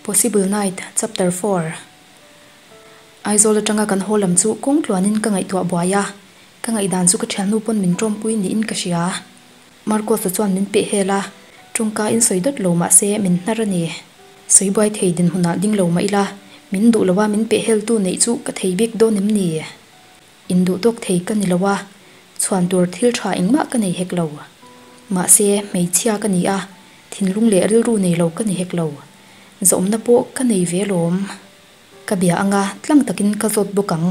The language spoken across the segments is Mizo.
Possible Night, Chapter 4 Aizawl atanga kan haw lam chu kawng tluanin ka ngaihtuah buai a, ka ngaihdan chu ka thiannu pawn min tawmpui niin ka hria. Marcos-a chuan min peh hel a, tawngka in sawi dawt lo mah se min hnar a ni. Sawi buai thei dinhmunah ding lo mah ila, min duh lo a min peh heltu neih chu ka thei bik dawn em ni? Induh tawk thei ka ni lo a, chhuan tur thil tha engmah ka nei hek lo. Mahse, hmeichhia ka ni a, thinlung leh rilru nei lo ka ni hek lo. Zawmna pawh ka nei ve lawm. Ka bia anga tlang takin ka zawt bawk ang.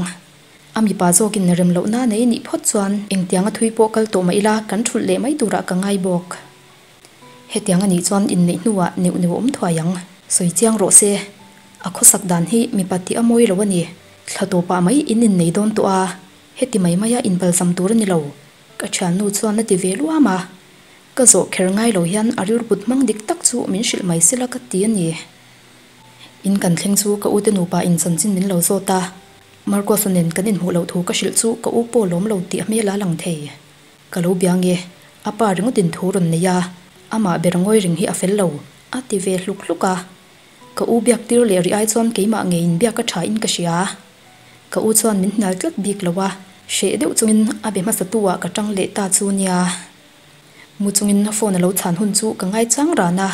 A mipa zawkin rem lohna nei nih phawt chuan engtianga thui pawh kal tawh mah ila kan thulh leh mai turah ka ngai bawk. Hetiang a nih chuan inneih hnuah neuh neuh awm thuai ang. Sawi chiang rawh se. A khawsak dan hi mipa tih a mawi lo a ni. Thla tawpah mai in innei dawn tawh a, heti mai maia inpalzam tur a ni lo, ka thiannu chuan a ti ve luam a. Ka zawh kher ngai lo hian a rilru hmang dik tak chu min hrilh mai sela ka ti a ni. In kan thleng chu ka ute nupa in chanchin min lo zawt a, Marcos-a nen kan inhmuh loh thu ka hrilh chu ka u pawh lawm lo tih a hmel a lang thei. Ka lo bia nge, a pa ringawt in thu rawn nei a, amah ber ngawi ring hi a fel lo, a ti ve hluk hluk a. Ka u biak tir leh rih ai chuan keimah ngeiin biak a tha in ka hria. Ka u chuan min hnial tlat bik lo a, hreh deuh chungin a be hmasa tu ah ka tang leh ta chu nia. Mu chungin phone a lo chhan hun chu ka ngai chang ran a,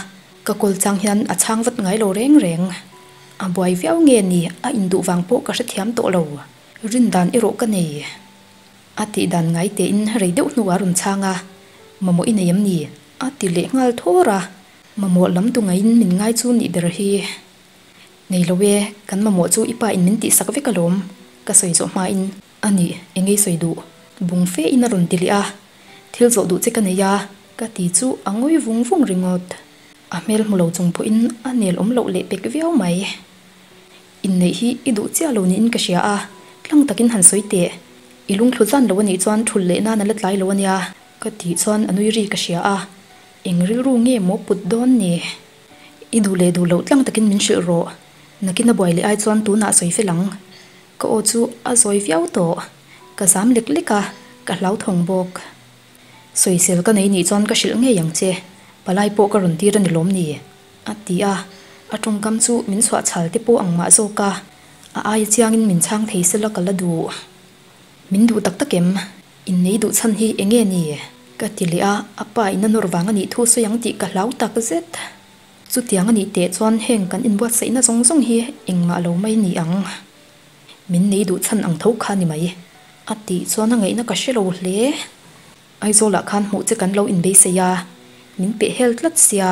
ka call chang hian a chhang vat ngai lo reng reng. A buai viau nge ni a induh vang pawh ka hrethiam tawh lo. Rin dan erawh ka nei. A tih dan ngai tein rei deuh hnuah a rawn chhang a, Mamawh i nei em ni? a ti leh nghal thawr a. Mamawh lam tu ngaiin min ngai chu nih ber hi. Nei lo e, kan mamawh chu i pa in min tihsak vek alawm, ka sawi zawh hmain. A nih, eng ei sawi duh? Bung fe in a rawn ti leh a. Thil zawh duh che ka nei a, ka ti chu a ngawi vung vung ringawt. A hmel hmu lo chung pawhin a nel awm loh leh pek viau mai. Inneih hi i duh chiah lo niin ka hria a, tlang takin han sawi teh. I lungthlu zan lo a nih chuan thul leh nan a la tlai lo a nia, ka tih chuan a nui ri ka hria a. Eng rilru nge maw put dawn ni? I duh leh duh loh tlang takin min hrilh rawh. Nakin a buai leh ai chuan tunah sawi fel ang. Ka aw chu a zawi viau tawh. Ka zam lek lek a, ka hlauthawng bawk. Sawisel ka nei nih chuan ka hrilh ngei ang che. Palai pawh ka rawn tir a ni lawm ni? A ti a, a tawngkam chu min chhuah chhal te pawh ang mah zawk a, a aia chiangin min chhang thei sela ka la duh. Min duh tak tak em? Innei duh chhan hi eng nge ni? Ka ti leh a, a pa in a nawr vang a nih thu sawi ang tih ka hlau tak zet. Chutiang a nih teh chuan heng kan inbuatsaihna zawng zawng hi engmah lo mai ni ang. Min nei duh chhan ang tho kha ni mai. A tih chuan a ngaihna ka hre lo hle. Aizawlah khan hmuh che kan lo inbeisei a, min peh hel tlat sia,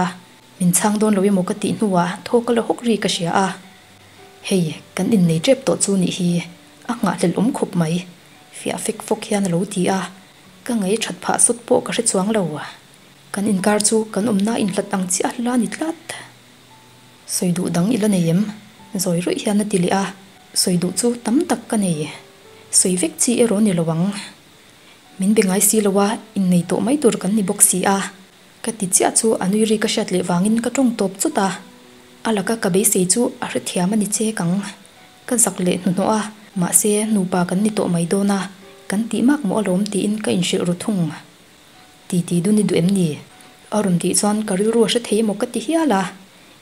min chhang dawn lo emaw ka tih hnuah thaw ka la hawk ri ka hria a. Hei, kan innei tep tawh chu nih hi, a nghahhlelh awm khawp mai, fiah fek fawk hian a lo ti a, ka ngei that phah sawt pawh ka hre chuang lo. Kan inkar chu kan awmna inhlat ang chiah la ni tlat. Sawi duh dang i la nei em? Zawi ruih hian a ti leh a, sawi duh chu tam tak ka nei. Sawi vek chi erawh ni lo ang. Min be ngai si lo a, innei tawh mai tur kan ni bawk si a. Ka ti chiah chu a nui ri ka hriat leh vangin ka tawng tawp chut a. A laka ka beisei chu a hrethiam a ni chek ang. Ka zak leh hnuhnawh a, mahse nupa kan ni tawh mai dawn a, kan tih mak mawh alawm tiin ka inhrilh ru thung. Ti ti dun i duh em ni? A rawn tih chuan ka rilru a hre thei emaw ka ti hial a,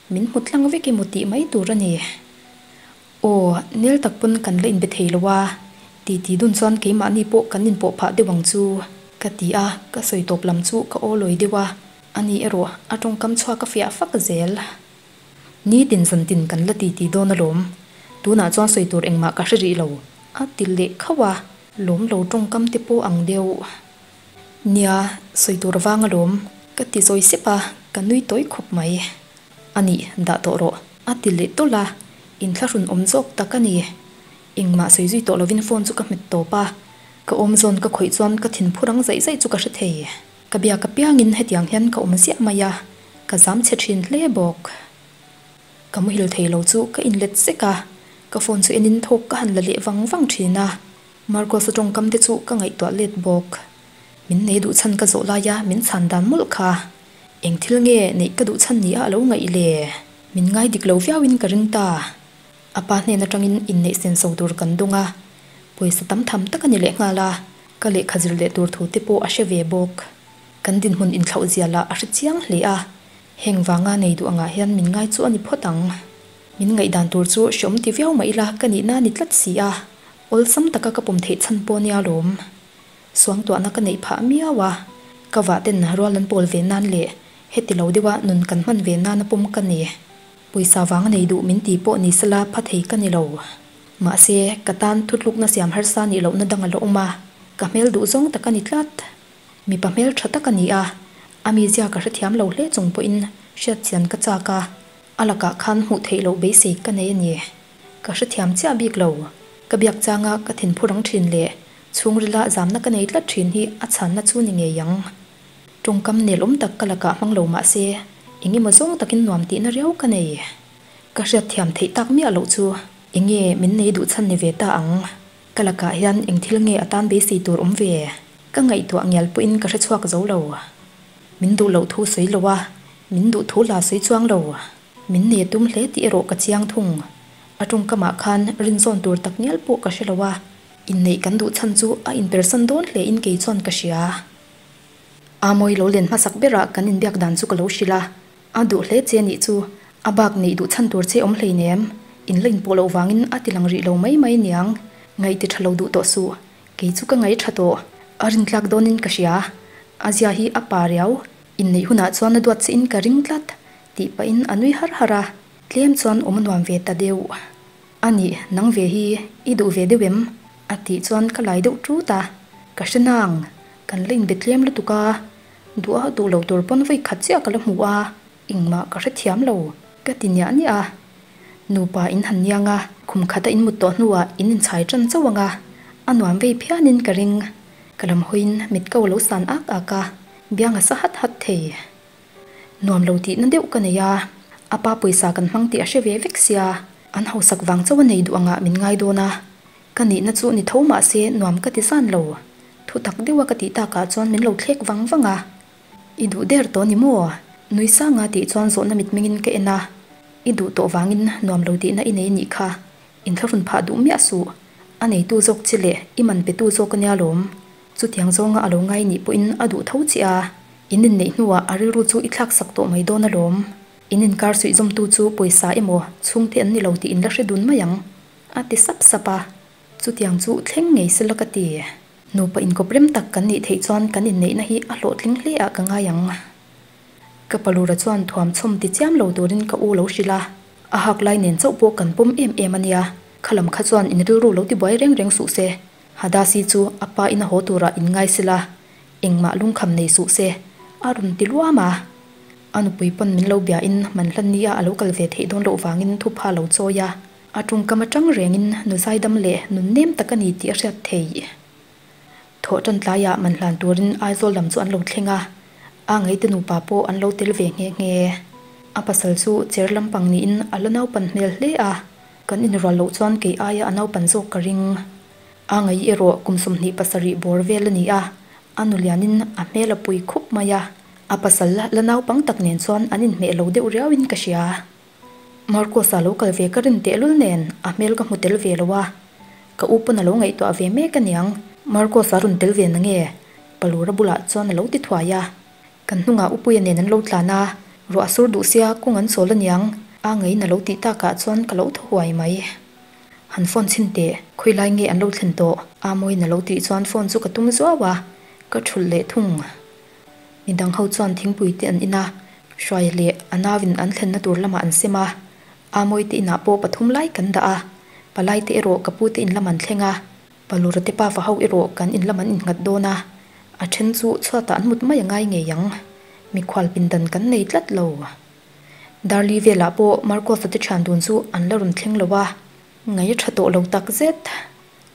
min hmu tlang vek emaw tih mai tur a ni. Aw, nel tak pawn kan la inbe thei lo a, ti ti dun chuan keimahni pawh kan inpawh phah deuh ang chu, ka ti a, ka sawi tawp lam chu ka aw lawi deuh a, ani erawh a tawngkam chhuak a fiah fak zel. Nitin zantin kan la ti ti dawn alawm, tunah chuan sawi tur engmah ka hre rih lo, a ti leh khauh a, lawm lo tawngkam te pawh ang deuh. Nia, sawi tur vang alawm, ka ti zawi sep a, ka nui tawi khawp mai. A nih, dah tawh rawh, a ti leh tawlh a, inthlahrun awm zawk tak a ni. Engmah sawi zui tawh lovin phone chu ka hmet tawp a, ka awm zawn ka khawih chuan ka thin phur ang zaih zaih chu ka hre thei. Ka biak apiangin hetiang hian ka awm ziah mai a, ka zam chhe thin hle bawk. Ka muhil thei lo chu ka inlet zek a, ka phone chu enin thawk ka han la leh vang vang thin a. Marcos-a tawngkam te chu ka ngaihtuah let bawk. Min nei duh chhan ka zawh laia min chhan dan mawlh kha. Eng thil nge neih ka duh chhan nia a lo ngaih le? Min ngai dik lo viauin ka ring ta. A pa hnen atangin inneih senso tur kan dawng a, pawisa tam tham tak a ni lehnghal a, ka lehkha zir leh tur thu te pawh a hre ve bawk. Kan dinhmun inthlauh zia lah a hre chiang hle a, heng vanga nei duh angah hian min ngai chu a ni phawt ang. Min ngaihdan tur chu hreawm ti viau mah ila ka nihna a ni tlat si a, awlsam taka ka pawm theih chhan pawh nia lawm. Suangtuahna ka neih phah miau a, ka vah ten rual an pawl ve nan leh heti lo deuha nun kan hman ve nana pawm ka ni. Pawisa vanga nei duh min ti pawh ni sela pha thei ka ni lo. Mahse, ka tan thutlukna siam harsa nih lohna dang a la awm a, ka hmel duh zawng tak a ni tlat. Mipa hmel tha tak a ni a, a mizia ka hrethiam lo hle chung pawhin hriatchian ka chak a, a lakah khan hmuh theih loh beisei ka nei a ni. Ka hrethiam chiah bik lo. Ka biak changa ka thinphu rang thin leh chhungrila zamna ka nei tlat thin hi a chhanna chu ni ngei ang. Tawngkam nel awm tak ka lakah hmang lo mah se, eng emaw zawng takin nuam tihna riau ka nei. Ka hriatthiam theih tak miah loh chu eng nge min nei duh chhan ni ve ta ang. Ka lakah hian eng thil nge a tan beisei tur awm ve? Ka ngaihtuah ngial pawhin ka hre chhuak zo lo. Min duh loh thu sawi lo a, min duh thu la sawi chuang lo. Min nei tum hle tih erawh ka chiang thung. A tawngkamah khan rinzawn tur tak ngial pawh ka hre lo a, inneih kan duh chhan chu a inpersan dawn hle in kei chuan ka hria. Amawi lo len hmasak berah kan inbiak dan chu ka lo hrilh a, A duh hle che nih chu, a bak neih duh chhan tur che awm hleinem, in la inpawh loh vangin a ti lang rih lo mai mai niang, ngaih ti tha lo duh tawh suh, kei chu ka ngaih tha tawh, a rintlak dawnin ka hria, a zia hi a pa riau, inneih hunah chuan a duat che in ka ring tlat, tih pahin a nui har har a, tlem chuan awm a nuam ve ta deuh. A nih, nang ve hi i duh ve deuh em? a tih chuan ka lai deuh ṭut a, ka hre nang, kan la inbe tlem lutuk a, Duh a duh lo tur pawn vawi khat chiah ka la hmu a, engmah ka hrethiam lo, ka ti niah niah a. Nupa in han niang a, khum khat a in mut tawh hnuah in inchhai tan chauh ang a, a nuam vei phianin ka ring. Ka lam hawiin mit ko lo san ak ak a, biang a sa hat hat thei. Nuam lo tihna deuh ka nei a, a pa pawisa kan hmang tih a hre ve vek sia, an hausak vang chauh a nei duh angah min ngai dawn a, ka nihna chu ni tho mah se nuam ka ti zan lo. Thu tak deuha ka tih takah chuan min lo thlek vang vang a, I duh der tawh ni maw? Nui sanga tih chuan zawhna mitmengin ka en a, I duh tawh vangin nuam lo tihna i nei nih kha, inthlahrun phah duh miah suh, a neitu zawk che leh i man petu zawk a nia lawm. Chutiang zawnga a lo ngai nih pawhin a duh tho che a, in inneih hnuah a rilru chu i thlaksak tawh mai dawn alawm. In inkar suihzawmtu chu pawisa emaw chhungte an ni lo tih in la hre dun mai ang, a ti sap sap a. Chutiang chu thleng ngei sela ka ti. Nupa inkawp rem tak kan nih theih chuan kan inneihna hi a hlawhtling hle ah ka ngai ang. Ka palura chuan thuam chhawm ti chiam lo turin ka u lo hrilh a, a hak lai nen chauh pawh kan pawm em em a nia, khalam kha chuan in rilru lo ti buai reng reng suh se. Hadasi chu a pa in a haw turah in ngai sela, engmah lungkham nei suh se, a rawn ti luam a. A nupui pawn min lo bia in man hlan nia a lo kal ve theih dawn loh vangin thupha lo chawi a. A tawngkam atang rengin nu zaidam leh nun nem tak a ni tih a hriat theih. Thawh tan tlaiah man hlan turin Aizawl lam chu an lo thleng a, a ngaite nupa pawh an lo tel ve nghe nghe. A pasal chu cher lampang niin a la naupan hmel hle a, kan inrual loh chuan kei aia a naupan zawk ka ring. A ngai erawh kum 27 bawr vel a ni a, a nu lianin a hmel a pui khup mai a, a pasal la naupang tak nen chuan an inhmeh lo deuh riauin ka hria. Marcos-a lo kal ve ka rin tehlul nen a hmel ka hmu tel ve lo a, ka u pawn a lo ngaihtuah ve mek aniang. Marcos-a rawn tel ve nange? Palura bulah chuan a lo ti thuai a. Kan hnungah Upuia nen an lo tlan a, ruah a sur duh sia kawng an chawl aniang, a ngeiin a lo tih takah chuan ka lo thaw huai mai. Han phone chhin teh, khawi lai nge an lo thlen tawh? Amawiin a lo tih chuan phone chu ka tum zuau a, ka thulh leh thung. Midang ho chuan thingpui te an in a, Hruaia leh a nauin an thlenna tur lamah an sem a, Amawi te inah pawh pathum lai kan dah a, palai te erawh ka pu te in lam an thleng a, Palura te pafa ho erawh kan in lam an innghat dawn a, a then chu chhuatah an mut mai a ngai ngei ang, mikhual pindan kan nei tlat lo. Darli velah pawh Marcos-a te thian dun chu an la rawn thleng lo a, ngaih a tha tawh lo tak zet.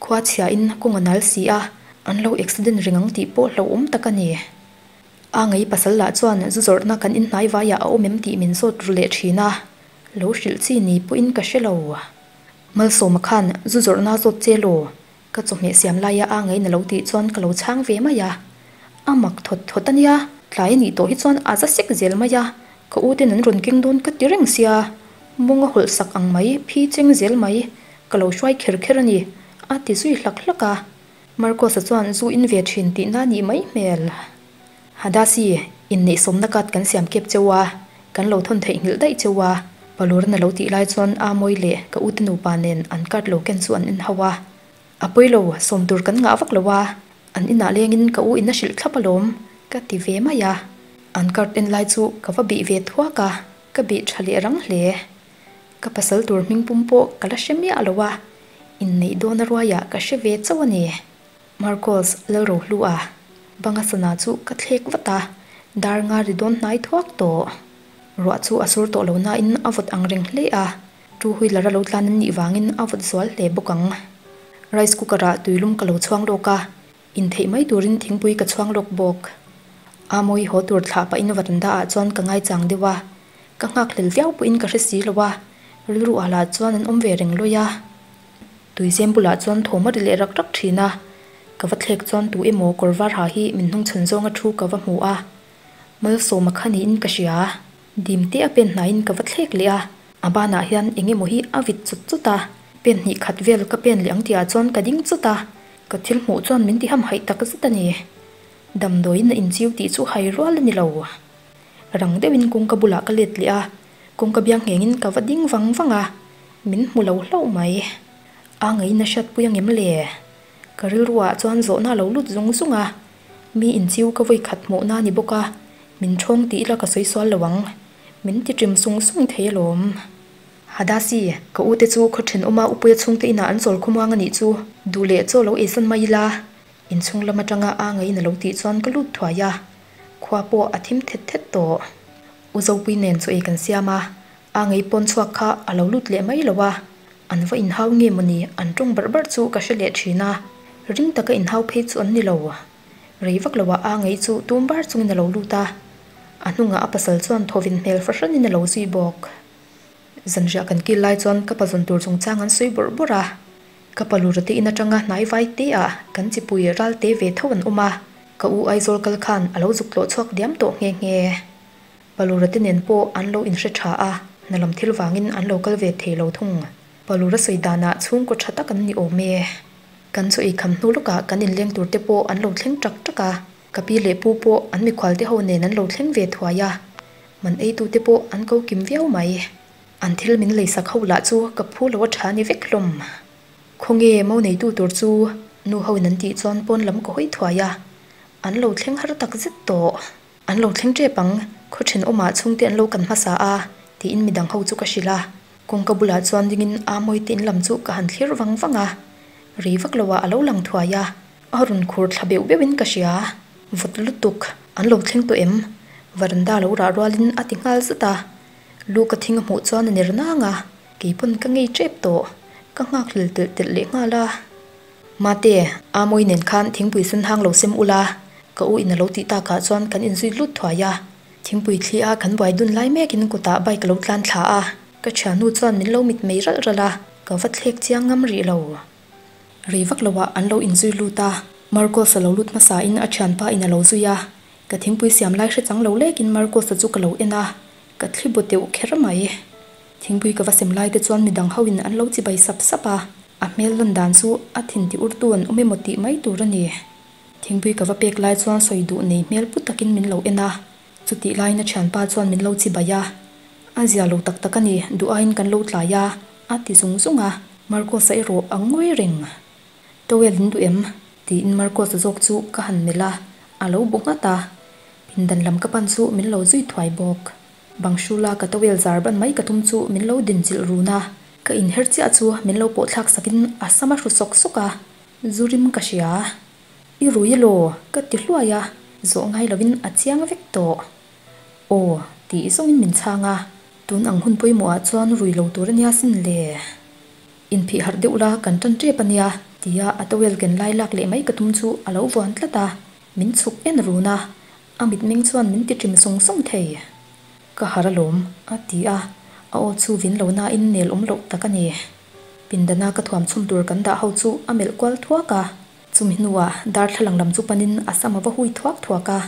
Khua chhiain kawng a nal si a, an lo accident reng ang tih pawh hlauhawm tak a ni. A ngei pasal lah chuan zu zawrhna kan inhnai vaiah a awm em tih min zawt ru leh thin a, lo hrilh chi ni pawhin ka hre lo. Malsawma khan zu zawrhna zawt che law, ka chawhmeh siam laia a ngei na lo tih chuan ka lo chhang ve mai a. A mak thawt thawt a nia, tlai a nih tawh hi chuan a za sek zel mai a, ka u ten an rawn keng dawn ka ti reng sia, mawng a hawlh sak ang mai, phi cheng zel mai, ka lo hruai kher kher a ni, a ti zui hlak hlak a. Marcos-a chuan zu in ve thin tihna a nih mai hmel. Hadasi, inneihsawmna card kan siam kep cheu a, kan lo thawn theih nghilh daih cheu a. Palurna lo tih lai chuan Amawi leh ka u te nupa nen an card lo ken chu an en ho a. A pawi lo, sawm tur kan ngah vak lo a, an inah lengin ka u in a hrilh thlap alawm, ka ti ve mai a. An card en lai chu ka va bih ve thuak a, ka bih tha leh rang hle. Ka pasal tur hming pum pawh ka la hre miah lo a, inneih dawn a ruaiah ka hre ve chauh a ni. Marcos Lalrohlua banga sana chu ka thlek vat a, dar nga ri dawn hnai thuak tawh. Ruah chu a sur tawh lo nain a vawt ang reng hle a, two wheeler a lo tlan an nih vangin a vawt zual hle bawk ang. Rice cooker ah tuilum ka lo chhuang lawk a, intheih mai turin thingpui ka chhuang lawk bawk. Amawi haw tur thlah pahin varanda ah chuan ka ngaichang deuh a, ka nghakhlel viau pawhin ka hre si lo a, rilru ah lah chuan an awm ve reng lawi a. Tuizem bulah chuan thawm a ri leh rak rak thin a, ka va thlek chuan tu emaw kawr var ha hi min hnungchhawn zawnga thu ka va hmu a. Malsawma kha niin ka hria. Dim te a pen hnaiin ka va thlek leh a, a banah hian eng emaw hi a vit chut chut a, pen hnih khat vel ka pen leh ang tihah chuan ka ding chut a, ka thil hmuh chuan min ti hamhaih tak zet a ni. Damdawiin a inchiu tih chu hai rual a ni lo. Rang deuhin kawngka bulah ka let leh a, kawngka biang nghengin ka va ding vang vang a, min hmu lo hlauh mai. A ngeiin a hriatpui angem le? Ka rilruah chuan zawhna a lo lut zung zung a. Mi inchiu ka vawi khat hmuhna a ni bawk a, min ṭhawng tih ila ka sawi sual lo ang. Min ti ṭim sung sung thei alawm. Hadasi, ka u te chu khaw ṭhenawma upuia chhungte inah an chawl khawmuang a nih chu. Duh leh chaw lo eisan mai ila. Inchhung lam aṭanga a ngeiin a lo tih chuan ka lut thuai a. Khua pawh a thim thet thet tawh. U Zopui nen chaw ei kan siam a, a ngei pawn chhuak kha a lo lut leh mai lo a. An va inhau nge mawni an ṭawng barh barh chu ka hre leh ṭhin a, ring taka inhau phei chu an ni lo. Rei vak loah a ngei chu tum bar chungin a lo lut a, a hnungah a pasal chuan thawvin hmel fahranin a lo zui bawk. Zanriah kan kil lai chuan ka pazawn tur chungchang an sawi bawrh bawrh a, ka palura te in atanga hnai vai te ah kan chipui ral te ve tho an awm a, ka u Aizawl kal khan a lo zuk tlawh chhuak diam tawh nghe nghe. Palura te nen pawh an lo inhre tha a, hna lam thil vangin an lo kal ve thei lo thung. Palura sawi danah chhungkaw tha tak an ni awm e. Kan chaw ei kham hnu lawkah kan inleng tur te pawh an lo thleng ṭak ṭak a, ka pi leh pu pawh an mikhual te ho nen an lo thleng ve thuai a, man eitu te pawh an ko kim viau mai. An thil min leisak ho lah chu ka phu lo a ṭha ni vek hlawm. Khawnge mo neitu tur chu nu ho in an tih chuan pawn lam ka hawi thuai a, an lo thleng har tak zet tawh. An lo thleng ṭep ang, khaw ṭhenawmah chhungte an lo kan hmasa a, tiin midang ho chu ka hrilh a. Kawngka bulah chuan dingin Amawi te in lam chu ka han thlir vang vang a, rei vak loah a lo lang thuai a, a rawn khur thla beuh beuhin ka hria. Vawt lutuk, an lo thleng tawh em? Varanda lo rah rualin a ti nghal zat a, lu ka thing a hmuh chuan a ner nang a, keipawn ka ngei ṭep tawh, ka nghakhlel telh telh leh nghal a. Mate, Amawi nen khan thingpui sen hang lo sem ula, ka u in a lo tih takah chuan kan inzui lut thuai a. Thingpui thli a kan buai dun lai mekin kutah bike a lo tlan thla a, ka thiannu chuan min lo mit mei ralh ralh a, ka va thlek chiang ngam rih lo. Rei vak loah an lo inzui lut a, Marcos a lo lut hmasa in a thianpa in a lo zui a, ka thingpui siam lai hre chang lo lekin Marcos-a chu ka lo en a, ka thli bu teuh kher mai. Thingpui ka va sem lai te chuan midang ho in an lo chibai sap sap a, a hmel lan dan chu a thin ti urtu an awm emaw tih mai tur a ni. Thingpui ka va pek lai chuan sawi duh nei hmel pu takin min lo en a, chutih laiin a thianpa chuan min lo chibai a. A zia lo tak tak a ni, duh aiin kan lo tlai a, a ti zung zung a. Marcos-a erawh a ngawi reng. Towel in duh em? tiin Marcos-a zawk chu ka han melh a, a lo bu nghat a. Pindan lam ka pan chu min lo zui thuai bawk. Bang hrula ka towel zar ban mai ka tum chu min lo dinchilh run a, ka inher chiah chu min lo pawhthlak sakin a sam a hru sawk sawk a. Zu rim ka hria. I rui elaw? Ka ti hluai a, zawh ngai lovin a chiang vek tawh. Aw, tih zawngin min chhang a, tun ang hun pawimawhah chuan rui lo tur a nia sin le. Inphih harh deuh la kan tan tep a nia, tia a towel ken lai lak leh mai ka tum chu a lo vuan tlat a, min chhuk en run a, a mitmeng chuan min ti ṭim sawng sawng thei. Ka harh alawm, a ti a, a aw chu vin lo nain nel awm loh tak a ni. Pindana ka thuam chhum tur kan dah ho chu a melh kual thuak a, chumi hnuah darthlalang lam chu panin a sam a va hui thuak thuak a.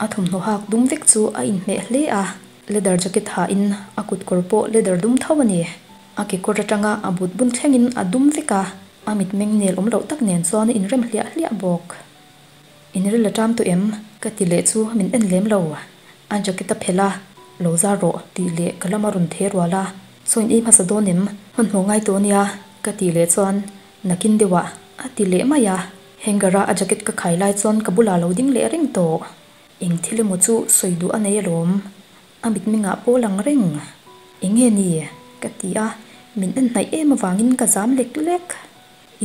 A thawmhnaw hak dum vek chu a inhmeh hle a, leather jacket hain a kut kawr pawh leather dum tho a ni. A kekawr atanga a but bun thlengin a dum vek a, a mitmeng nel awm loh tak nen chuan a inrem hliah hliah bawk. Inril a ṭam tawh em? Ka ti leh chu min en lem lo. A jacket a phelh a, lo zar rawh tih leh ka lama rawn the rual a. Saw in ei hmasa dawn em? Hmanhmawh ngai tawh ania ka tih leh chuan nakin deuhah a ti leh mai a. Hanger a a jacket ka khai lai chuan ka bulah lo ding leh reng tawh. Eng thil emaw chu sawi duh a nei alawm. A mitmengah pawh lang reng. Eng nge ni? ka ti a, min en hnaih em avangin ka zam lek lek.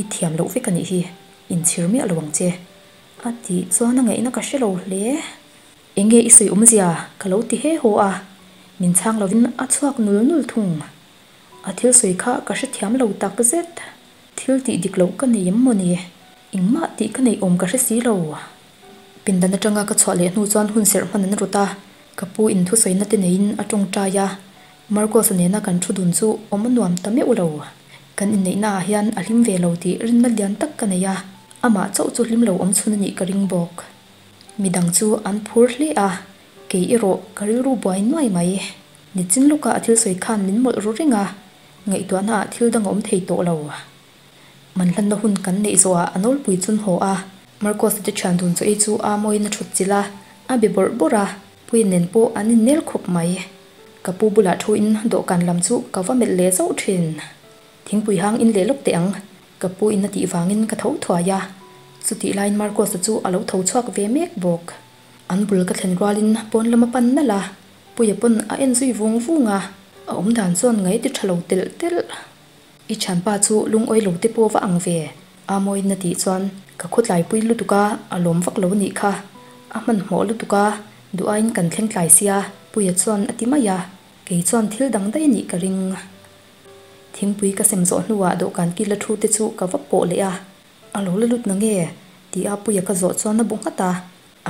I thiam loh vek a nih hi, inchhir miah lo ang che. A tih chuan a ngaihna ka hre lo hle. Eng nge i sawi awmzia? ka lo ti he haw a, min chhang lovin a chhuak nul nul thung. A thil sawi kha ka hrethiam lo tak zet. Thil tih dik loh ka nei em maw ni? Engmah tih ka neih awm ka hre si lo. Pindan atanga ka chhuah leh hnu chuan hun serh hman an rawt a, ka pu in thusawina te neiin a tawngtai a, Marcos-a nena kan thu dun chu awm a nuam ta meuh lo. Kan inneihna ah hian a hlim ve lo tih rinna lian tak ka nei a, amah chauh chu hlim lo awm chhun a nih ka ring bawk. Midang chu an phur hle a, kei erawh ka rilru buai nuai mai. Nichin lawka a thil sawi khan min mawlh ru reng a, ngaihtuahna ah thil dang a awm thei tawh lo. Man hlanna hun kan neih zawhah a nawlpui chun haw a, Marcos-a te thian dun chaw ei chu a mawiin a thut chilh a, a be bawrh bawrh a, Puia nen pawh an innel khawp mai. Ka pu bulah thuin dawhkan lam chu ka va melh leh zauh thin. Thingpui hang in leh lawk teh ang, ka pu in a tih vangin ka tho thuai a. Chutih laiin Marcos-a chu a lo tho chhuak ve mek bawk. An bul ka thlen rualin pawn lam a pan nalh a, Puia pawn a en zui vung vung a, a awmdan chuan ngaih ti tha lo telh telh. I thianpa chu lungawi lo te pawh va ang ve, a mawiin a tih chuan ka khawtlaipui lutuk a, a lawm vak lo nih kha. A hmanhmawh lutuk a, duh aiin kan thleng tlai sia, Puia chuan a ti mai a, kei chuan thil dang daih a nih ka ring. Thingpui ka sem zawh hnuah dawhkan kil a thu te chu ka va pawh leh a, a lo la lut na nge? ti a Puia ka zawh chuan a bu nghat a.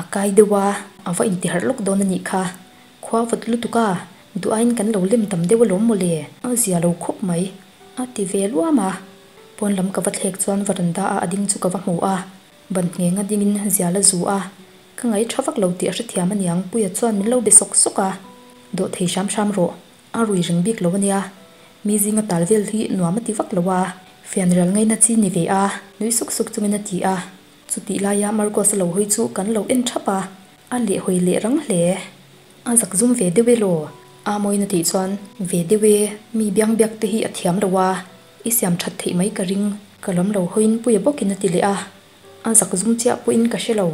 A kai deuh a, a va intiharh lawk dawn a nih kha. Khua vawt lutuk a, duh aiin kan lo lem tam deuh alawm mawle, a zia lo khawp mai, a ti ve luam a. Pawn lam ka va thlek chuan varanda a a ding chu ka va hmu a, ban ngheng a dingin zia la zu a. Ka ngaih tha vak lo tih a hrethiam aniang Puia chuan min lo be sawk sawk a. Dawh thei hram hram rawh, a rui reng bik lo ania. Mi zinga tal vel hi nuam a ti vak lo a, fianrial ngaina chi ni ve a, nui suk suk chungin a ti a. Chutih laia Marcos-a lo hawi chu kan lo en thap a, a leh hawi leh rang hle. A zak zum ve deuh e law? A mawiin a tih chuan, Ve deuh e, mi biang biak te hi a thiam lo a, i siam that theih mai ka ring, ka lam lo hawiin Puia bawkin a ti leh a. A zak zum chiah pawhin ka hre lo.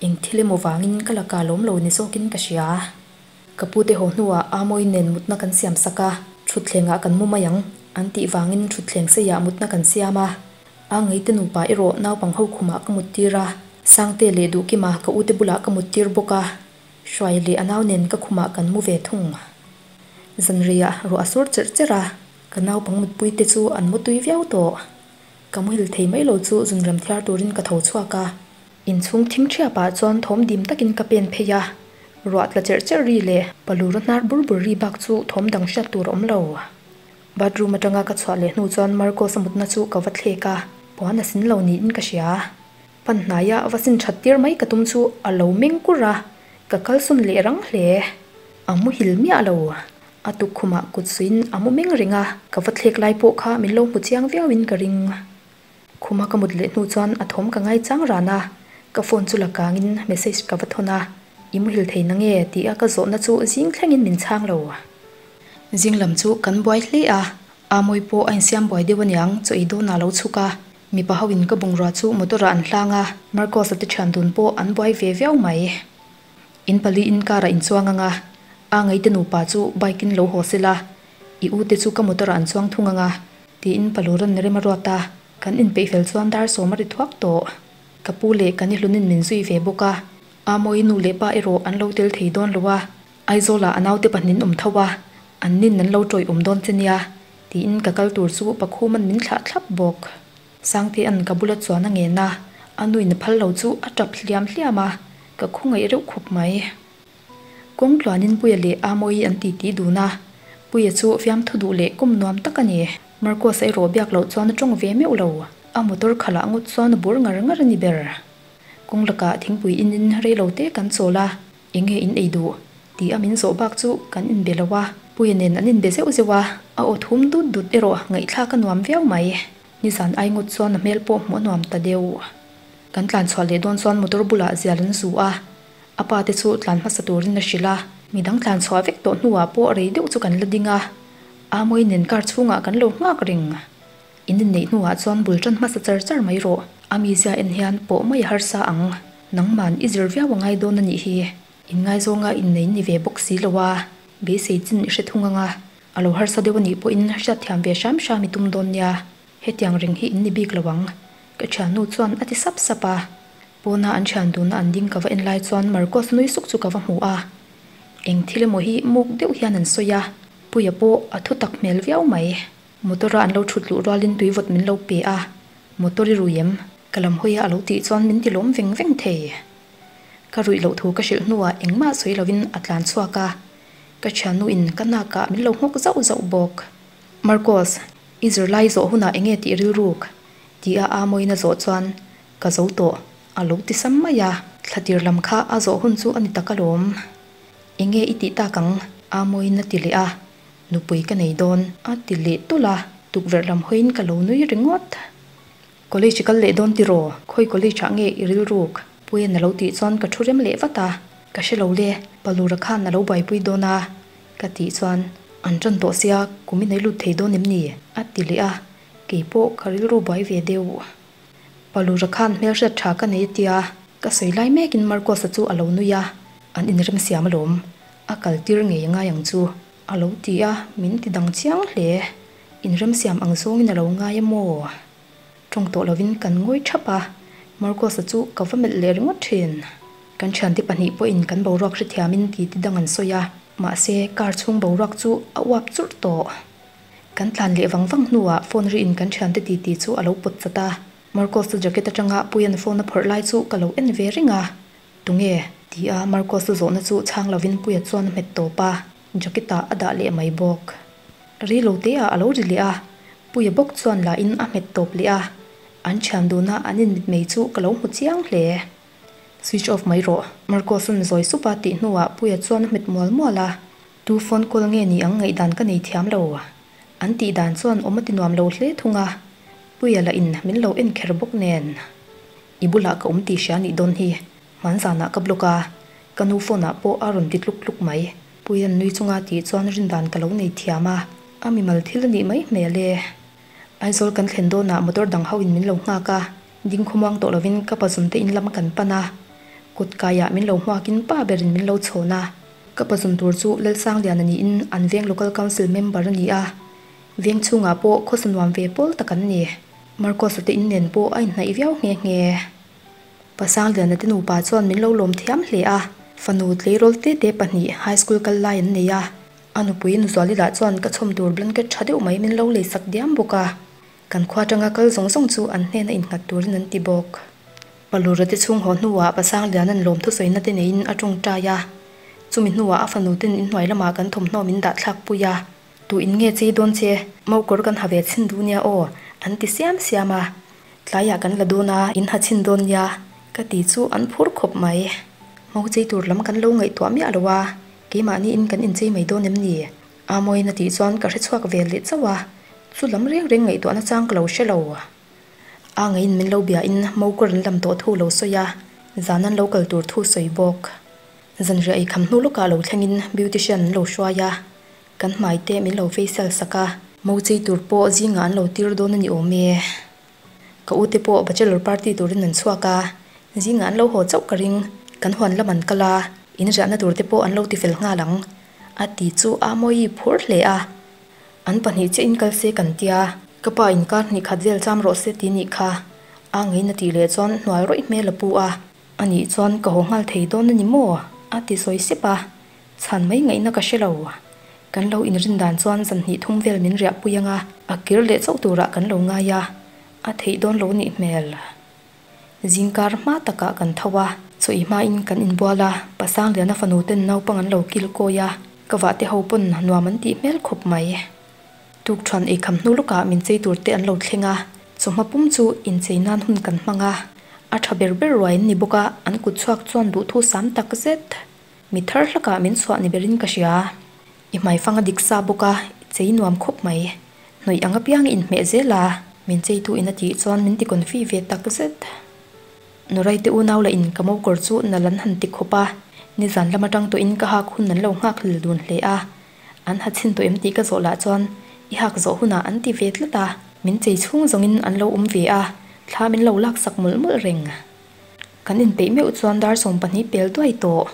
Eng thil emaw vangin ka laka lawm lo ni zawkin ka hria. Ka pute haw hnuah Amawi nen mutna kan siam sak a, thutthlengah kan mu mai ang an tih vangin thutthleng seiah mutna kan siam a. A ngeite nupa erawh naupang ho khumah ka muttir a, Sangte leh Duhkima ka ute bulah ka muttir bawk a, Hruai leh a nau nen ka khumah kan mu ve thung. Zanreiah ruah a sur cherh cherh a, ka naupang mutpui te chu an mutui viau tawh. Ka muhil thei mai lo chu zunram thiar turin ka tho chhuak a. Inchhung thim thiap ah chuan thawm dim takin ka pen phei a, ruah tla cherh cherh ri leh palura hnar bur bur ri bak chu thawm dang hriat tur a awm lo. Bathroom atanga ka chhuah leh hnu chuan Marcos-a mutna chu ka va thlek a, puan a sin lo niin ka hria. Pan hnaia va sin that tir mai ka tum chu a lo meng kur a, ka kalsawn leh rang hle. A muhil miah lo. A tukkhumah kut suiin a mu meng reng a, ka va thlek lai pawh kha min lo hmu chiang viauin ka ring. Khuma ka mut leh hnu chuan a thawm ka ngai chang ran a, ka phone chu la kangin message ka va thawn a, I muhil thei na nge? tih a ka zawhna chu zing thlengin min chhang lo. Zing lam chu kan buai hle a, Amawi pawh a insiam buai deuh aniang chaw ei dawnah a lo chhuk a, mipa ho in ka bungrua chu motor ah an hlang a, Marcos-a te thian dun pawh an buai ve viau mai. In pali in car ah inchuang anga, a ngaite nupa chu bike in lo haw sela, I u te chu ka motor ah an chuang thung anga, Tiin Paluran rem a ruat a, kan inpeih fel chuan dar sawm a ri thuak tawh. Ka pu leh ka nihlunin min zui ve bawk a, Amawi nu leh pa erawh an lo tel thei dawn lo a, Aizawlah a naute pahnin awm tho a, an nin an lo tawih awm dawn che nia, tiin ka kal tur chu Pakhuman min thlah thlap bawk. Sangtea'n ka bula chuan a ngen a, a nuin a phal lo chu a tap hliam hliam a, ka khawngaih reuh khawp mai. Kawng tluanin Puia leh Amawi an titi dun a, Puia chu fiamthu duh leh kum nuam tak a ni. Marcos erawh biak loh chuan a tawng ve meuh lo, a motor khalah ngawt chuan a bur ngar ngar a ni ber. Kawng lakah thingpui inin rei lo te kan chawl a, eng nge in ei duh? tih a min zawh bak chu kan inbe lo a, Puia nen an inbe zeuh zeuh a, a aw thum dut dut erawh ngaihthlak a nuam viau mai. Nizan ai ngawt chuan a hmel pawh hmuh a nuam ta deuh. Kan tlan chhuah leh dawn chuan motor bulah zial an zu a, A pa te chu tlan hmasa turin a hrilh a, midang tlan chhuah vek tawh hnuah pawh rei deuh chu kan la ding a. Amawi nen car chhungah kan lo nghak reng. In inneih hnuah chuan bul tan hmasa char char mai rawh. A mizia en hian pawh mai a harsa ang. Nangman i zir viau a ngai dawn a nih hi. Inngaizawng a innei ni ve bawk si lo a, beisei chin i hre thung ang a. A lo harsa deuh a nih pawhin hriatthiam ve hram hram i tum dawn nia. Hetiang reng hi in ni bik lo ang. Ka thiannu chuan a ti sap sap a. Pawna an thian duna an ding ka va en lai chuan Marcos nui suk chu ka va hmu a. Eng thil emaw hi muk deuh hian an sawi a, Puia pawh a thu tak hmel viau mai. Motor a an lo thut luh rualin tui vawt min lo pe a, Motor i rui em? Ka lam hawi a a lo tih chuan min ti lawm veng veng thei. Ka ruih loh thu ka hrilh hnuah engmah sawi lovin a tlan chhuak a, ka thiannu in ka nak ah min lo nghawk zauh zauh bawk. Marcos, i zirlai zawh hunah enge tih rilruk? Ti a Amoin a zawh chuan ka zo tawh a lo ti sam mai a, thla tir lam kha a zawh hun chu a ni tak alawm. Enge i tih tak ang? Amoin a ti leh a, nupui ka nei dawn a ti leh tulh a, tukverh lam hawiin ka lo nui ringawt. College i kal leh dawn tiraw? Khawi college ah nge i rilruk? Puian a lo tih chuan ka thu rem leh vat a, Ka hre lo le, Palura khan a lo buaipui dawn a, ka tih chuan, An ṭan tawh sia, kum i nei lut thei dawn em ni? a ti leh a, kei pawh ka rilru buai ve deuh. Palura khan hmelhriat ṭha ka nei a tia, ka sawi lai mekin Marcos-a chu a lo nui a, an inremsiam alawm, a kal tir ngei a ngai ang chu, a lo ti a, min ti dang chiang hle. Inremsiam ang zawngin a lo ngai a maw? Tawng tawh lovin kan ngawi thap a, Marcos-a chu ka va melh leh ringawt thin. Kan thiante pahnih pawhin kan boruak hrethiamin ti ti dang an sawi a, mahse car chhung boruak chu a uap churh tawh. Kan tlan leh vang vang hnuah phone riin kan thiante ti ti chu a lo pawt chat a, Marcos-a jacket atanga Puia'n phone a phawrh lai chu ka lo en ve reng a, Tunge? ti a Marcos-a zawhna chu chhang lovin Puia chuan a hmet tawp a, jacket-ah a dah leh mai bawk. Ri lo te ah a lo ri leh a, Puia bawk chuan la in a hmet tawp leh a, an thian duna an inmit mai chu ka lo hmu chiang hle. Switch off mai rawh, Marcos-a'n zawi sup a tih hnuah Puia chuan a hmet mual mual a, tu phone call nge ni ang ngaihdan ka nei thiam lo. An tih dan chuan awm a ti nuam lo hle thung a, Puia lah in min lo en kher bawk nen. I bulah ka awm tih hria nih dawn hi, hmanzanah ka block a, ka nu phone ah pawh a rawn ti tluk tluk mai. Puia'n nui chunga tih chuan rindan ka lo nei thiam a, a mimal thil a nih mai hmel e. Aizawl kan thlen dawnah motor dang ho in min lo nghak a, ding khawmuang tawh lovin ka pazun te in lam kan pan a, kut kaiah min lo hmuakin pa berin min lo chhawn a. Ka pazun tur chu Lalsangliana niin an veng Local Council member a ni a, veng chhungah pawh khawsa nuam ve pawl tak an ni. Marcos-a te in nen pawh a inhnaih viau nghe nghe. Pasangliana te nupa chuan min lo lawm thiam hle a, fanu tleirawl te te pahnih high school kal lai an nei a, a nupui Nuzuali lah chuan ka chhawm tur blanket tha deuh mai min lo lei sak diam bawk a, kan khua atanga kal zawng zawng chu an hnena innghat turin an ti bawk. Palura te chhung haw hnuah Pasangliana'n lawm thusawina te neiin a tawngtai a, chumi hnuah a fanu ten inhnuai lamah kan thawmhnaw min dah thlak pui a. Tu in nge chei dawn che? Mokawr kan ha ve chhin duh nia aw, an ti siam siam a. Tlaiah kan la dawn a, in ha chhin dawn nia, ka ti chu an phur khawp mai. Mo chei tur lam kan lo ngaihtuah miah lo a, keimahniin kan inchei mai dawn em ni? Amawiin a tih chuan ka hre chhuak ve leh chauh a, chu lam reng reng ngaihtuahna chang ka lo hre lo. A ngeiin min lo biain mokawr an lam tawh thu lo sawi a, zan an lo kal tur thu sawi bawk. Zanriah eikham hnu lawkah lo thlengin beautician an lo hruai a, Kan hmai te min lo facial sak a, mo chei tur pawh zingah an lo tir dawn a ni awm e. Ka u te pawh bachelor party turin an chhuak a, zingah an lo haw chauh ka ring, kan huan lam an kal a, in riahna tur te pawh an lo ti fel nghal ang, a ti chu a mawi phur hle a. An pahnih chiah in kal se kan tia, ka pa in kar hnih khat vel cham rawh se ti nih kha, a ngeiin a tih leh chuan hnual rawih hmel a pu a. A nih chuan ka haw nghal thei dawn a ni maw? a ti sawi sep a. Chhan mai ngaihna ka hre lo. Kan lo inrin dan chuan zan hnih thum vel min riah pui anga a kir leh chauh turah kan lo ngai a, a theih dawn lo nih hmel. Zingkar hma takah kan tho a, chawi hmain kan inbual a, Pasangliana fanu ten naupang an lo kil kawi a, ka vahte ho pawn nuam an tih hmel khawp mai. Tukṭhuan eikham hnu lawkah min chei tur te an lo thleng a, chawhma pum chu inchei nan hun kan hmang a, a ṭha ber ber ruai an ni bawk a, an kut chhuak chuan duhthu sam tak zet. Mi thar hlakah min chhuah ni berin ka hria. I hmaifang a dik sa bawk a, i chei nuam khawp mai. Hnawih ang apiang i inhmeh zel a, min cheitu in a tih chuan min ti confi ve tak zet. Nuraite unau lah in ka mokawr chu nal an han ti khawp a, nizan lam atang tawhin ka hak hun an lo nghak hlel dun hle a. An ha chhin tawh em tih ka zawh lah chuan I hak zawh hunah an ti ve tlat a, min chei chhung zawngin an lo awm ve a, thla min lo laksak mawlh mawlh reng. Kan inpeih meuh chuan dar 12 pel duai tawh.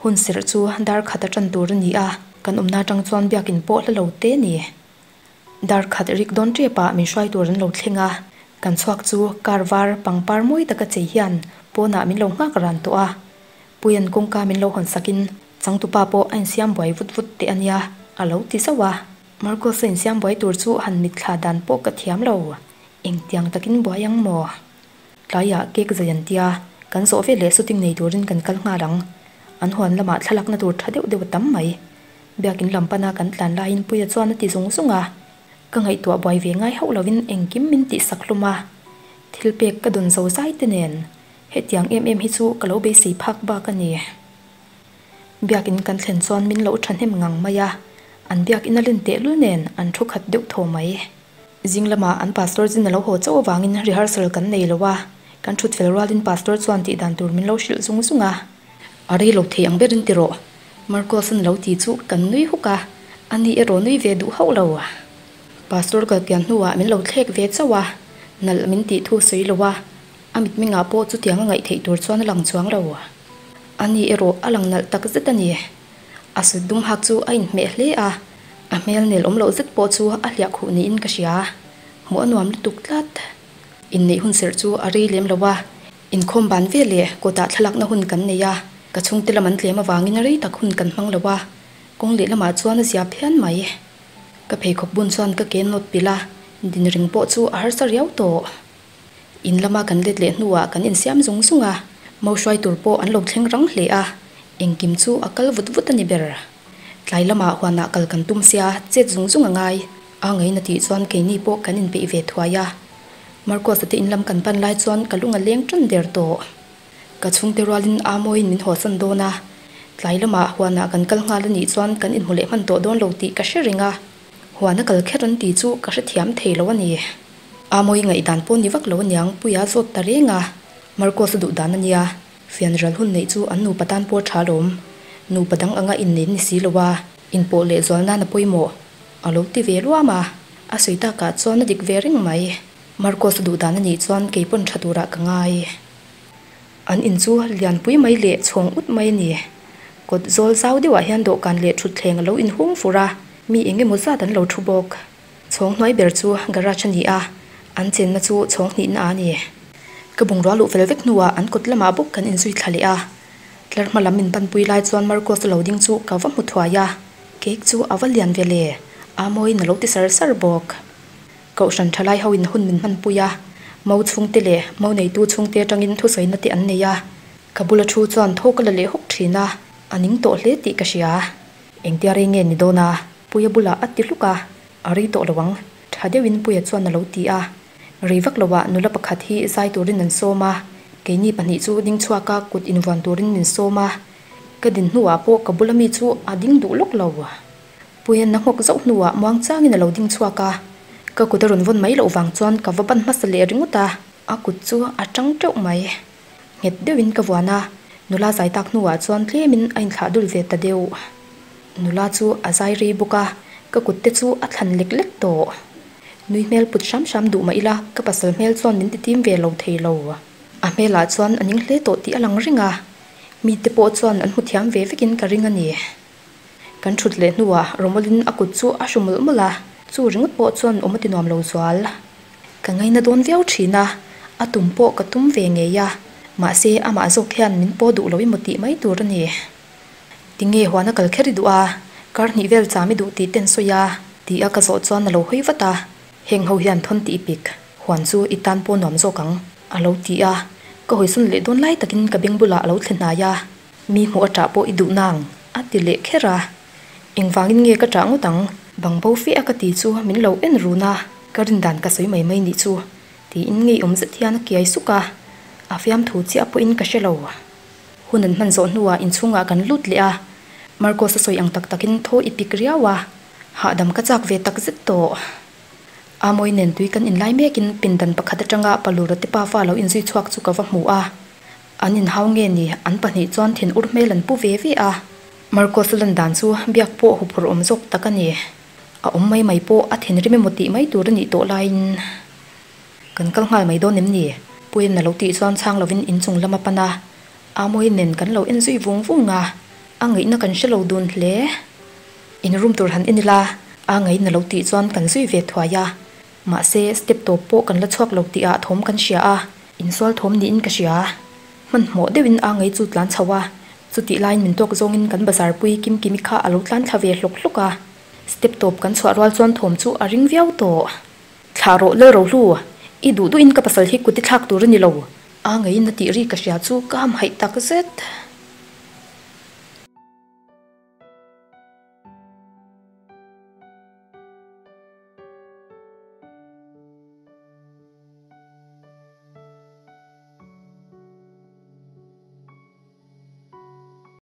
Hun serh chu dar khat a tan tur a ni a, kan awmna atang chuan biakin pawh hla lo te ni. Dar khat rik dawn tep ah min hruai tur an lo thleng a, kan chhuak chu car var pangpar mawi taka chei hian pawnah min lo nghak ran tawh a. Puia'n kawngka min lo hawn sakin changtupa pawh a insiam buai vut vut teh a nia a lo ti zauh a. Marcos-a insiam buai tur chu han mitthla dan pawh ka thiam lo, engtiang takin buai ang maw? Tlaiah cake zai an tia, kan zawh veleh shooting nei turin kan kal nghal ang. An huan lamah thlalakna tur tha deuh deuh a tam mai. Biakin lam pana kan tlan laiin Puia chuan a ti zung zung a, ka ngaihtuah buai ve ngai hauh lovin engkim min tihsak hlum a. Thil pek ka dawn zo zai te nen, hetiang em em hi chu ka lo beisei phak bak a ni. Biakin kan thlen chuan min lo thahnem ngang mai a, an biakin a len tehlul nen an thu khat deuh thaw mai. Zing lamah an pastor zin a lo haw chauh avangin rehearsal kan nei lo a, kan thut fel rualin pastor chuan tih dan tur min lo hrilh zung zung a. A rei lo thei ang berin ti rawh, Marcos-a'n lo ti chu kan nui huk a, ani erawh nui ve duh hauh lo. Pastor kal pian hnuah min lo thlek ve chauh a, nalh min tih thu sawi lo a, a mitmengah pawh chutiang a ngaih theih tur chuan a lang chuang lo. Ani erawh a lang nalh tak zet a ni. A sut dum hak chu a inhmeh hle a, a hmel nel awm loh zet pawh chu a hliah khuh niin ka hria. Hmuh a nuam lutuk tlat. Inneih hun serh chu a rei lem lo a, inkhawm ban ve leh kawtah thlalakna hun kan nei a, ka chhungte lam an tlem avangin rei tak hun kan hmang lo a, kawng lehlamah chuan a zia phian mai. Ka pheikhawk bun chuan ka ke nawt pilh a, din ring pawh chu a harsa riau tawh. In lama kan let leh hnuah kan insiam zung zung a, mo hruai tur pawh an lo thleng rang hle a, engkim chu a kal vut vut a ni ber. Tlai lamah huanah kal kan tum sia, chet zung zung a ngai. A ngaina tih chuan keini pawh kan inpeih ve thuai a. Marcos-a te in lam kan pan lai chuan ka lung a leng tan der tawh. Ka chhungte rualin a mawiin min hawsan dawn a, tlai lamah huanah kan kal nghal a nih chuan kan inhmu leh hman tawh dawn lo tih ka hre reng a, huana kal kher an ti chu ka hrethiam thei lo a ni. A mawi ngaihdan pawh ni vak lo aniang Puia zawt ta reng a, Marcos-a duh dan a nia, fianral hun neih chu an nupa tan pawh tha lawm. Nupa dang anga innei ni si lo a, inpawh leh zual nan a pawimawh a lo ti ve luam a, a sawi takah chuan a dik ve reng mai. Marcos-a duh dan a nih chuan kei pawn tha turah ka ngai. An in chu lianpui mai leh chhawng ut mai a ni. Kawt zawl zau deuhah hian dawhkan leh thutthleng a lo inhung fur a, mi eng emaw zat an lo thu bawk. Chhawng hnuai ber chu garage a ni a, an chenna chu chhawng hnihna a ni. Ka bungrua luh fel vek hnuah an kawt lamah bawk kan inzui thla leh a. Tlar hma lam min panpui lai chuan Marcos a lo ding chu ka va hmu thuai a, cake chu a va lian ve le, a mawiin a lo ti sar sar bawk. Kohhran thalai ho in hun min hmanpui a, mo chhungte leh mo neitu chhungte atangin thusawina te an nei a. Ka bula thu chuan thaw ka la leh hawk thin a, a ning tawh hle tih ka hria. Engtia rei nge ni dawn a? Puia bulah a ti hluk a, a rei tawh lo ang, tha deuhin Puia chuan a lo ti a. Rei vak loah nula pakhat hi zai turin an sawm a, keini pahnih chu ding chhuaka kut invuan turin min sawm a, ka din hnuah pawh ka bula mi chu a ding duh lawk lo. Puia'n a nghawk zauh hnuah muang changin a lo ding chhuak a, ka kut a rawn vawn mai loh vang chuan ka va ban hmasa leh ringawt a, a kut chu a tang teuh mai. Nghet deuhin ka vuan a, nula zai tak hnuah chuan tlemin a inthlah dul ve ta deuh. Nula chu a zai rei bawk a, ka kut te chu a thlan lek lek tawh. Nui hmel put hram hram duh mah ila ka pasal hmel chuan min ti tim ve lo thei lo. A hmelah chuan a ning hle tawh tih a lang reng a, mite pawh chuan an hmu thiam ve vekin ka ring a ni. Kan thut leh hnuah Romolin a kut chu a hru mawlh mawlh a, chu ringawt pawh chuan awm a ti nuam lo zual. Ka ngaina dawn viau thin a, a tum pawh ka tum ve ngei a, mahse amah zawk hian min paw duh lo emaw tih mai tur a ni. Tinge huan a kal kher i duh a, kar hnih vel cham i duh tih ten sawi a, ti a ka zawh chuan a lo hawi vat a, heng ho hian thawn tih i pik, huan chu i tan pawh nuam zawk ang, a lo ti a, ka hawisawn leh dawn lai takin ka beng bulah a lo thle hnai a. Mi hmuh a ṭah pawh i duh nang, a ti leh kher a. Engvangin nge ka ṭah ngawt ang? Bang bo fe a ka ti chu min lo en run a, ka rin dan ka sawi mai mai nih chu, tiin ngeiawm zet hian a kiai suk a. A fiamthu chiah pawhin ka hre lo. Hun an hman zawh hnuah inchhungah kan lut leh a, Marcos a sawi ang tak takin thaw i pik riau a, hahdam ka chak ve tak zet tawh. Amawi nen tui kan inlai mekin pindan pakhat atanga Palura te pafa lo inzui chhuak chu ka va hmu a. An inhau nge ni, an pahnih chuan thin ur hmel an pu ve ve a. Marcos-a lan dan chu biak pawh huphurh awm zawk tak a ni. A awm mai mai pawh a thinrim emaw tih mai tur a nih tawh laiin kan kal nghal mai dawn em ni? Puiin a lo tih chuan chhang lovin inchung lam a pan a, Amawi nen kan lo en zui vung vung a, a ngaihna kan hre lo dun hle. In room tur han en ila, a ngaihna lo tih chuan kan zui ve thuai a, mahse step tawp pawh kan la chhuak lo tih ah thawm kan hria a, insual thawm niin ka hria. Hmanhmawh deuhin a ngei chu tlan chho a, chutih laiin min tawk zawngin kan bazar pui Kim Kimi kha a lo tlan thla ve hlawk hlawk a, step tawp kan chhuah rual chuan thawm chu a ring viau tawh. Thlah rawh lel ro hlu, i duh duhin ka pasal hi kut i thlak tur a ni lo. A ngeiin a tih ri ka hria chu ka hamhaih tak zet.